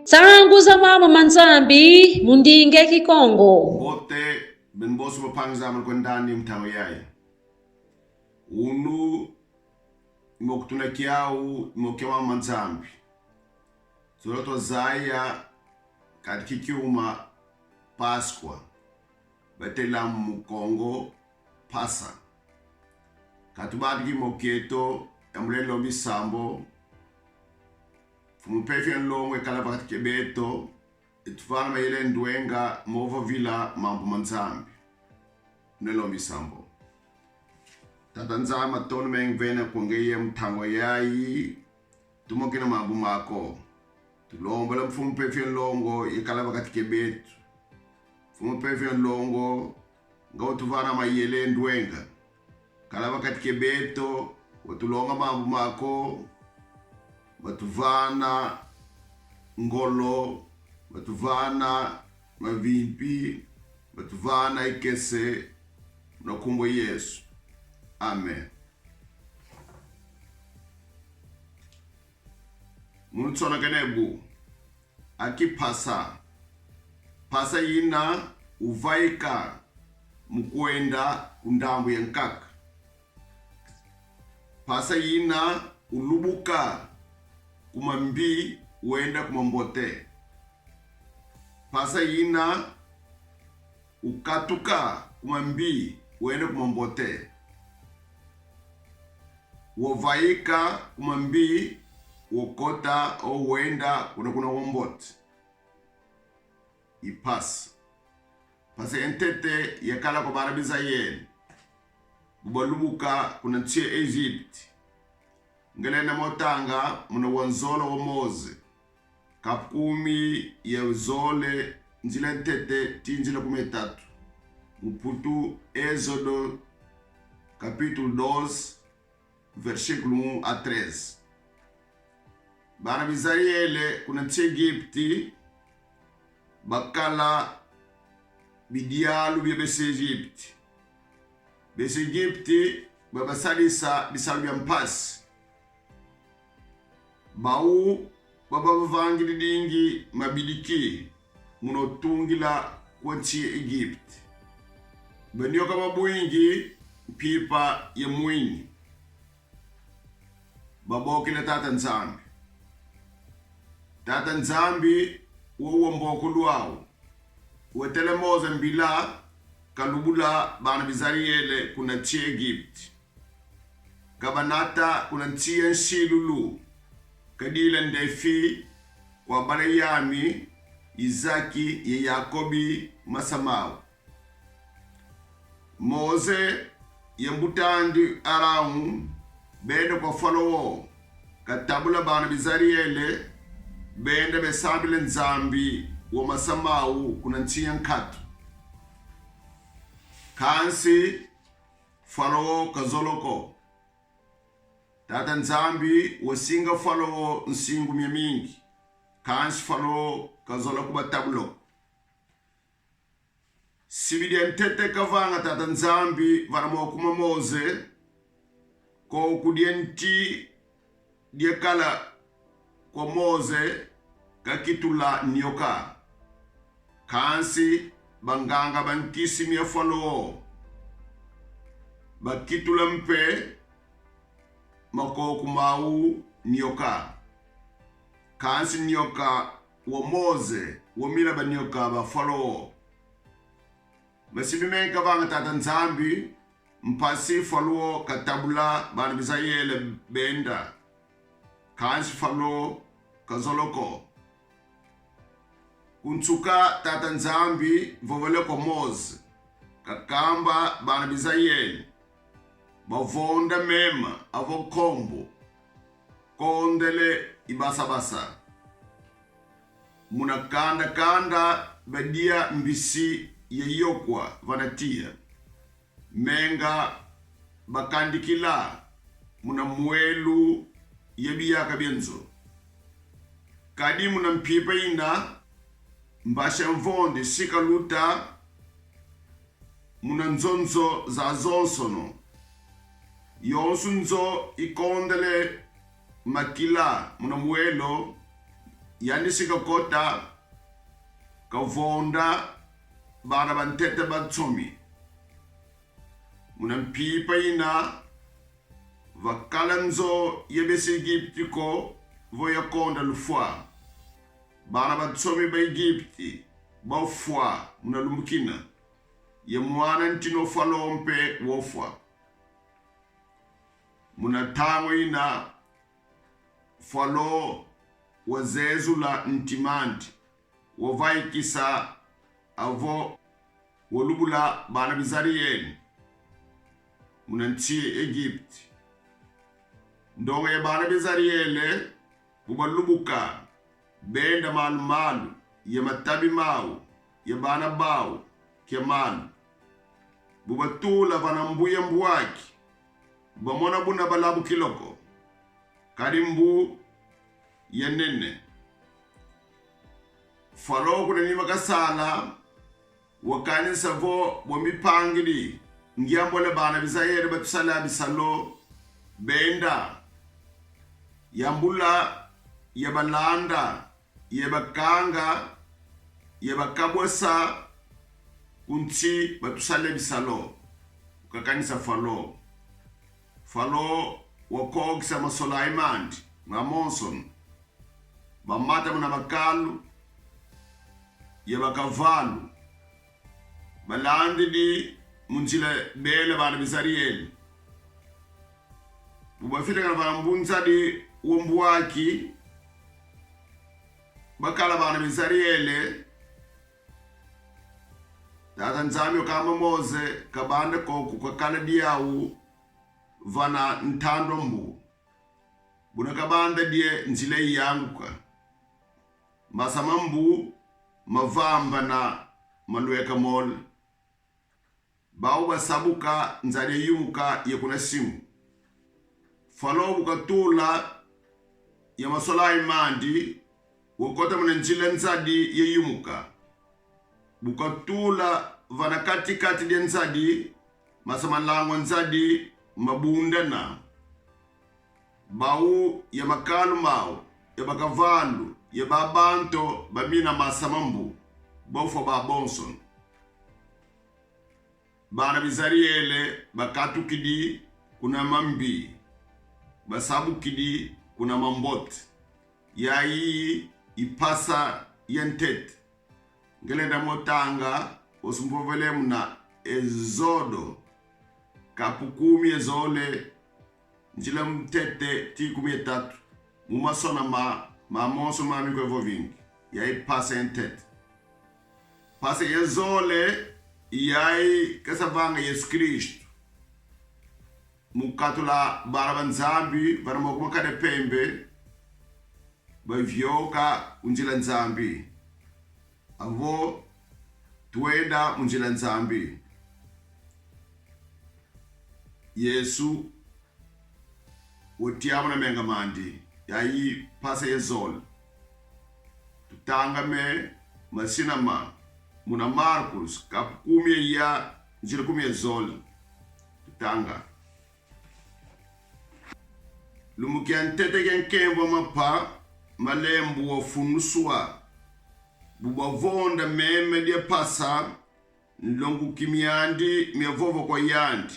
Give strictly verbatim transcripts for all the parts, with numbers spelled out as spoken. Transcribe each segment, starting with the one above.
Nsangu za mambu ma Nzambi mu ndinga Kikongo. Mbote, beno bonso bampangi zame kwendani mu ntangu yayi. Unu i mo kutuna kiau, i mo kia mambu ma Nzambi. Zola twazaya kadi ki kiuma Pascua, batela mu Kongo Pasa. Ka tubadiki mo kieto, yambula lombi sambo. Mfumu Mpeve ya Nlongo ikala va kati kiebeto, ituvana mayele ndwenga mo vovila mambu ma Nzambi. Nlombi sambo. Tata Nzambi, matondo mengi vena kwa ngeye mu ntangu yayi, tumokena mambu maku. Tulombela Mfumu Mpeve ya Nlongo ikala va kati kiebeto. Mfumu Mpeve ya Nlongo, nga utuvana mayele ndwenga. Kala va kati kiebeto, watulonga mambu maku, watuvana ngolo, watuvana mavimpi, watuvana ikese, muna nkumbu a Yesu. Amen. Mu nsonekene bu, aki Pasa. Pasa ina uvaika mu kwenda ku ndambu ya nkaka. Pasa ina ulubuka ku mambi wenda ku mambote. Pasa ina ukatuka ku mambi wenda ku mambote. Wavaika ku mambi, wakota, o wenda kuna, kuna wambote. I Pasa. Pasa ya ntete yakala kwa bana Bizayele bu balubuka kuna nsi ya Egypte. Ngelenda mo tanga muna wa nzola wa Moze, kapu kumi ya zole, nzila ntete tii nzila kumi ye tatu. Mu Mputu, Êxodo, capítulo doze, versículo um a treze. Bana Bizayele kuna nsi Egipti bakala bidialu bia besi Egipti. Besi Egipti babasadisa bisalu bia mpasi. Bau babavangididingi mabidiki muna tungila kwa nsi ya Egipti. Banioka mabwingi mpimpa ya mwini. Babokila Tata Nzambi. Tata Nzambi wau wa mbokolo au, watela Moze mbila kalubula bana Bizayele kuna nsi Egipti. Kabanata kuna nsi ya nsilulu, kadila ndefi kwa Abalayami, Izaki ye Yakobi, masa mau. Moze ye mbuta andi Arão benda kwa Faraó, katabula bana Bizariele, benda besambila Nzambi wa masa mau kuna nsi ya nkatu. Kansi Faraó kazola ko. Tata Nzambi wasinga Faraó nsingu miamingi, kansi Faraó kazola kubatabula ko. Sibi dia ntete kavanga Tata Nzambi vana moko ma Moze, koku dia nti diakala kwa Moze kakitula nioka. Kansi banganga ba nkisi mia Faraó bakitula mpe makoku mau nioka. Kansi nioka wa Moze wamina banioka ba Faraó. Masibi mengi kavanga Tata Nzambi, mpasi Faraó katabula bana Bizayele benda. Kansi Faraó kazola ko. Ku nsuka Tata Nzambi vovela kwa Moze, kakamba bana Bizayele bavonda mema avo nkombo, kondele i basabasa. Muna kanda kanda badia mbisi ya yokwa vana tiya. Menga bakandikila muna mwelu ya biyaka bia nzo. Kadi muna mpimpa ina, mbasi ya mvondi si kaluta muna nzonzo zazonsono. Yonso nzo ikondele makila muna mwelo, Yandi si kakota, kavonda bana bantete ba nsomi. Muna mpimpa yina, vakala nzo ye besi Egipti ko vo yakonda lufwa. Bana ba nsomi ba Egipti bafwa muna lumbu kina, ye mwana ntinu Falo mpe wafwa. Muna ntangu yina, Falo wazezula ntima andi, wavaikisa avo walubula bana Bizariele muna nsi Egipti. Ndonga ye bana Bizariele, bu balubuka, benda malu-malu ye matabi mau ye bana bau kia malu. Bu batula vana mbu ya mbwaki, bamona buna balabukila ko, kadi mbu ya nene. Falo kuna nima kasala, wakanisa vo: Bwe mbipangidi, ngiambole bana Bizariele batusala bisalu, benda. Yambula yabalanda, yabakanga, yabakabwesa ku nsi batusala bisalu, kakanisa Falo. Falo wakokisa masolai mandi mamonsono. Bamata muna makalu ye bakavalu, balandidi mu nzila bele bana Bizariele. Bu bafidikana vana mbu nzadi wa mbwaki, bakala bana Bizariele, Tata Nzambi wakamba Moze: Kabanda ko kukakala diau vana ntandu a mbu, buna kabanda die nzila iyanguka. Masa ma mbu mavambana, malweka mole. Bau basabuka, nzadi yayumuka ye kuna simu. Falo bu katula ye masolai mandi, wakota muna nzila nzadi yayumuka. Bu katula vana kati-kati dia nzadi, masa ma nlangu a nzadi mabundana. Bau ye makalu mau, ye bakavalu, ye ba bantu bamina masa ma mbu, bafwa babonsono. Bana Bizariele bakatukidi kuna mambi, basabukidi kuna mambote. Yayi i mpasa ya ntete. Nge lenda mo tanga, o sumbovele muna Ezodo, kapu kumi ye zole, nzila ntete tii kumi ye tatu. Mu masona ma, mamonso mami kwe vovingi. Yayi mpasa ya ntete. Mpasa ya zole, yayi kasa vanga Yesu Kristu. Mu katula bana ba Nzambi vana moko ma kade pembe, bavioka ku nzila Nzambi. Avo twenda mu nzila Nzambi. Yesu watiamuna menga mandi, yayi mpasa ya zole. Tutanga me masina ma muna Markus, kapu kumi ye ya, nzila kumi ye zole. Tutanga. Lumbu kia ntete kia nkembo a mapa, malembu wafunuswa. Bu bavonda meme dia mpasa, nlonguki miandi miavova kwa yandi: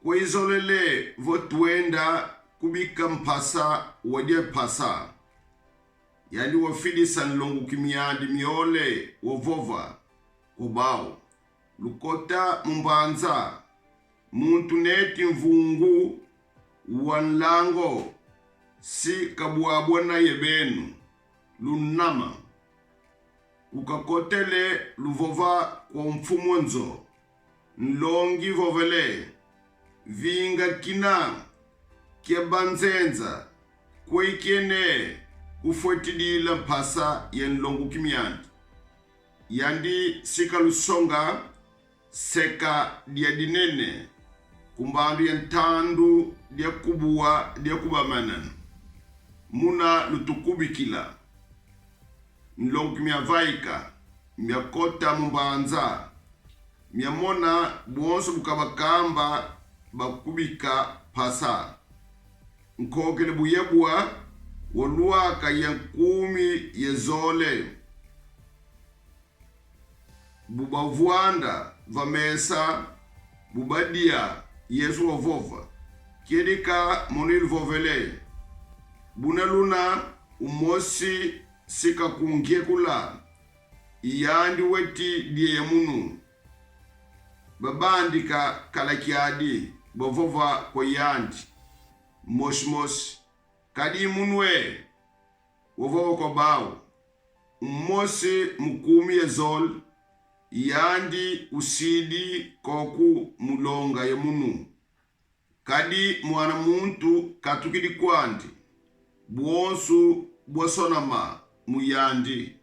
Kwe izolele vo twenda kubika mpasa wa dia mpasa? Yandi wafidisa nlonguki miandi miole, wavova kwa bau: Lukota mu mbanza, muntu neti mvungu wa nlangu si kabwabwana ye benu, lunama. Ku kakotele, luvova kwa mfumu a nzo: Nlongi vovele: Vinga kina kia banzenza kwe kiena kufwetidila mpasa ya nlonguki miandi. Yandi si kalusonga seka dia dinene ku mbandu ya ntandu dia kubwa dia kubamanana, muna lutukubikila. Nlonguki miavaika, miakota mu mbanza, miamona bonso bu kabakamba bakubika mpasa. Nkokele bu yabwa, Walwaka ye nkumi ye zole. Bu bavwanda va mesa, bu badia, Yesu wavova: Kedika mono iluvovele: Buna luna umosi si kakungiekula, i yandi weti dia ye munu. Babandika kala kiadi, bavova kwa yandi: Mosi mosi, kadi i munu e? Wavova kwa bau: Umosi mu kumi ye zole, i yandi usidi koku mu longa ye munu. Kadi Mwana muntu katukidi kwandi, bwonsu bwasonama mu yandi.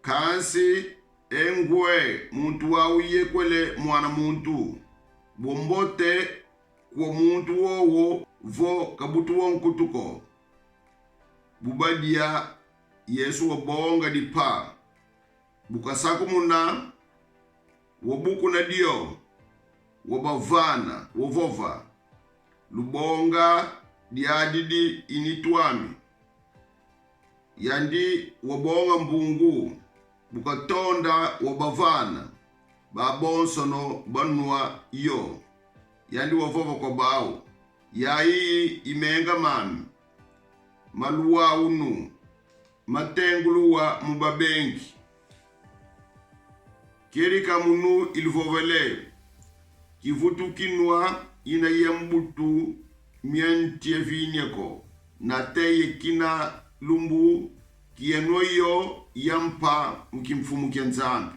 Kansi e ngwe muntu wau yekwele Mwana muntu, bwa mbote kwa muntu wowo vo kabutu wo nkutu ko. Bu badia, Yesu wabonga dipa, bu kasakumuna, wabukuna dio, wabavana, wavova: Lubonga diadidi i nitu ami. Yandi wabonga mbungu, bu katonda, wabavana, babonsono banwa yo. Yandi wavova kwa bau: Yayi i menga mami, maluwa unu, matenguluwa mu babengi. Kedika munu iluvovele: Kivutu kinwa yina ya mbutu mia nti ya vinya ko, nate ye kina lumbu kiyanwa yo ya mpa mu kimfumu kia Nzambi.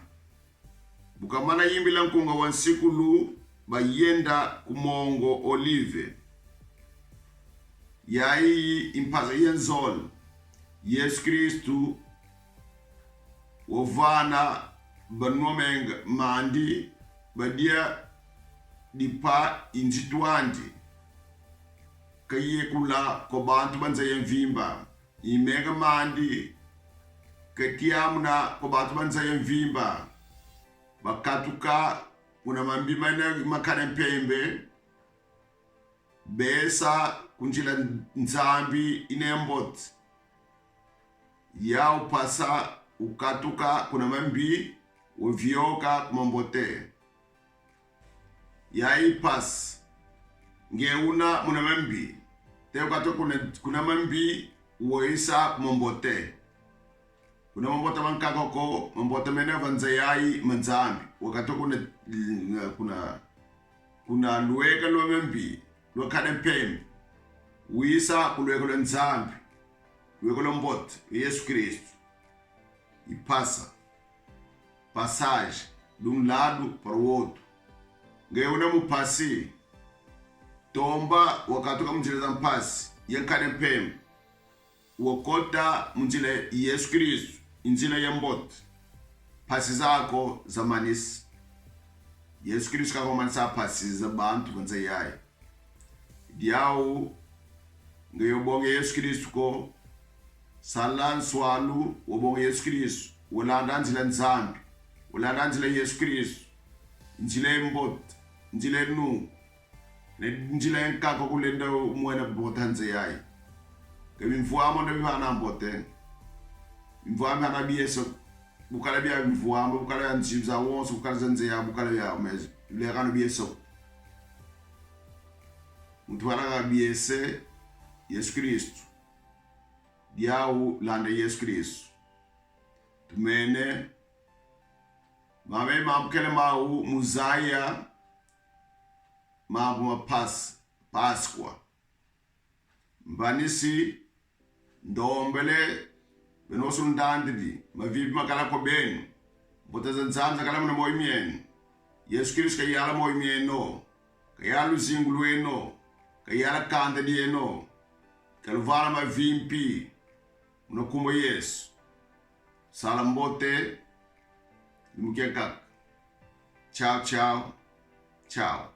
Bu kamana yimbila nkunga wa nsikulu, bayenda ku mongo Olive. Yayi i mpasa ye nzole. Yesu Kristu wavana banwa menga mandi, badia dipa i nzitu andi. Kayekula kwa bantu ba nza ya mvimba. I menga mandi katiamuna kwa bantu ba nza ya mvimba. Bakatuka kuna mambi mena makana mpembe, besa ku nzila Nzambi ina ya mbote. Yau mpasa ukatuka kuna mambi, wavioka ku mambote. Yayi mpasi. Nge una muna mambi, te ukatuka kuna, kuna mambi, wisa ku mambote. Kuna mambote mankaka ko, mambote mena va nza yayi ma Nzambi. Wakatuka kuna, kuna, kuna lweka lwa mambi, lwa nkadi mpembe, wisa ku lweka lwa Nzambi, lweka lwa mbote, Yesu Kristu. I mpasa. Passagem de um lado para o outro. Nge una mu mpasi, tomba wakatuka mu nzila za mpasi, ya nkadi mpembe, wakota mu nzila ya Yesu Kristu, i nzila ya mbote. Mpasi zaku zamanisa. Yesu Kristu kaka wamanisa mpasi za bantu ba nza yayi. Diau, nge yo bonga Yesu Kristu ko, sala nswalu wa bonga Yesu Kristu, walanda nzila Nzambi, walanda nzila Yesu Kristu, nzila ya mbote, nzila ya nungu, ne nzila ya nkaka kulenda mwena mbote ha nza yayi. Ke bimvwama nda bivana mbote. Bimvwama bivana biese, bu kala bia bimvwama, bu kala bia nzimbu zawonso, bu kala za nza yayi, bu kala bia mezi. Bilekano biese. Muntu vana kaka biese, Yesu Kristu. Diau landa Yesu Kristu. Tumene. Mame mambu kele mau mu zaya mambu ma Pas-, Pascua. Mvanisi, ndombele, beno bonso ndandidi, mavimpi makala kwa beno. Mbote za Nzambi zakala muna moyo mieno. Yesu Kristu kayala moyo mieno. Kayala luzingu lweno. Kayala kanda dieno. Kaluvana mavimpi. Muna nkumbu a Yesu. Sala mbote. Lumbu kia nkaka. Tchau, tchau. Tchau.